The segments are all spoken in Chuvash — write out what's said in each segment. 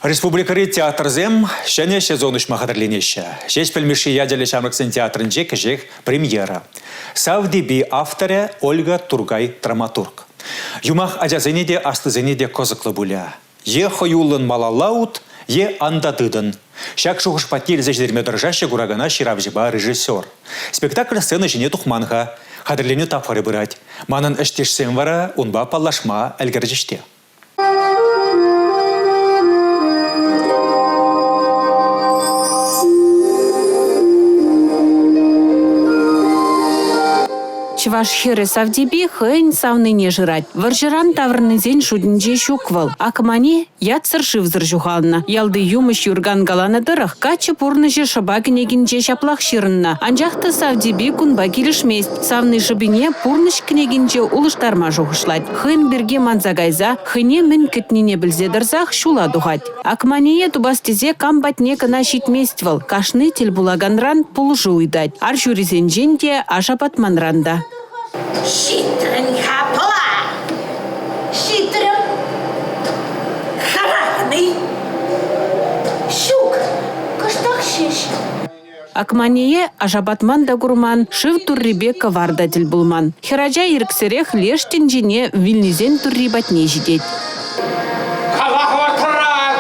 Республикӑри театрсем ҫӗнӗ сезон уҫма хатӗрленеҫҫӗ. Ҫеҫпӗл Мишши ячӗллӗ ҫамрӑксен театрӗнче кӗҫех премьера. Савтепи авторӗ Ольга Туркай драматург. Юмах ачасене те, аслисене те кӑсӑклӑ пулӗ. Е хӑюллӑн малалла ут, е ан та тытӑн. Ҫак шухӑш патне илсе ҫитерме тӑрӑшаҫҫӗ куракана ҫыравҫӑпа режиссер. Спектакль сцена ҫине тухман-ха. Хатӗрленӳ тапхӑрӗ пырать. Манӑн ӗҫтешсем вара унпа паллашма ӗлкӗрчӗҫ те. Чӑваш хӗрӗ Савтепи хӑйӗн савнине шырать. Вӑрҫӑран таврӑннисен шутӗнче ҫук вӑл. Акмани ятсӑр-шывсӑр ҫухалнӑ. Ялти юмӑҫ Юркан каланӑ тӑрӑх, каччӑ пурнӑҫӗ шӑпа кӗнекинче ҫаплах ҫырӑннӑ. Анчах та Савтепи кунпа килӗшмест. Савни шӑпине пурнӑҫ кӗнекинче улӑштарма шухӑшлать. Хӑйӗн пирки манса кайса хӑйне мӗн кӗтнине пӗлсе тӑрсах ҫула тухать. Акмание тупас тесе кам патне кӑна ҫитмест вӑл, кашни тӗл пулаканран пулӑшу ыйтать. Арҫурисенчен те, ашапатманран та. Ҫитрӗн-ха, Пӑла! Ҫитрӗм. Хӑратнӑ-и? Ҫук, кӑштах ҫеҫ. Акмание ашапатман та курман, шыв туррипе кӑвар та тӗл пулман. Хӗрача ирӗксӗрех леш тӗнчене вилнисен турри патне ҫитет. Кала хӑвӑртрах,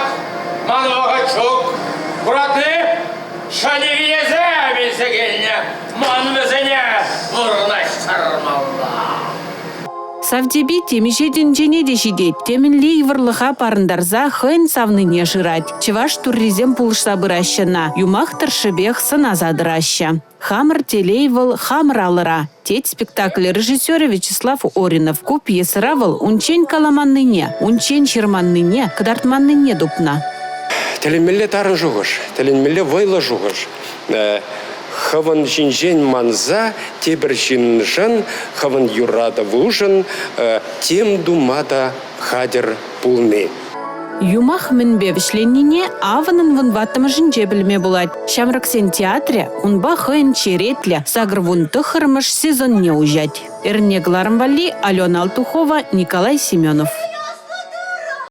ман вӑхӑт ҫук. Куратни, ҫӗнӗ вилесем илсе килнӗ, ман вӗсене вырнаҫтармалла. Савтепи темиҫе тӗнчене те ҫитет, темӗнле йывӑрлӑха парӑнтарса хӑйӗн савнине шырать. Чӑваш туррисем пулӑшса пыраҫҫӗ ӑна, юмах тӑршшӗпех сӑнаса тӑраҫҫӗ. Хамӑр телей вӑл хамӑр алӑра, тет спектакль режиссерӗ Вячеслав Оринов. Ку пьесӑра вӑл унччен каламаннине, унччен ҫырманнине, кӑтартманнине тупнӑ. Тӗлӗнмелле тарӑн шухӑш, тӗлӗнмелле вӑйлӑ шухӑш. Хӑвӑн ҫинчен манса тепӗр ҫыншӑн, хӑвӑн юратӑвушӑн тем тума та хатӗр пулни. Юмах мӗнпе вӗҫленнине авӑнӑн вунтӑваттӑмӗшӗнче пӗлме пулать. Ҫамрӑксен театрӗ унпа хӑйӗн черетлӗ 89-мӗш сезонне уҫать. Эрне кӑларӑм валли Алена Алтухова, Николай Семенов.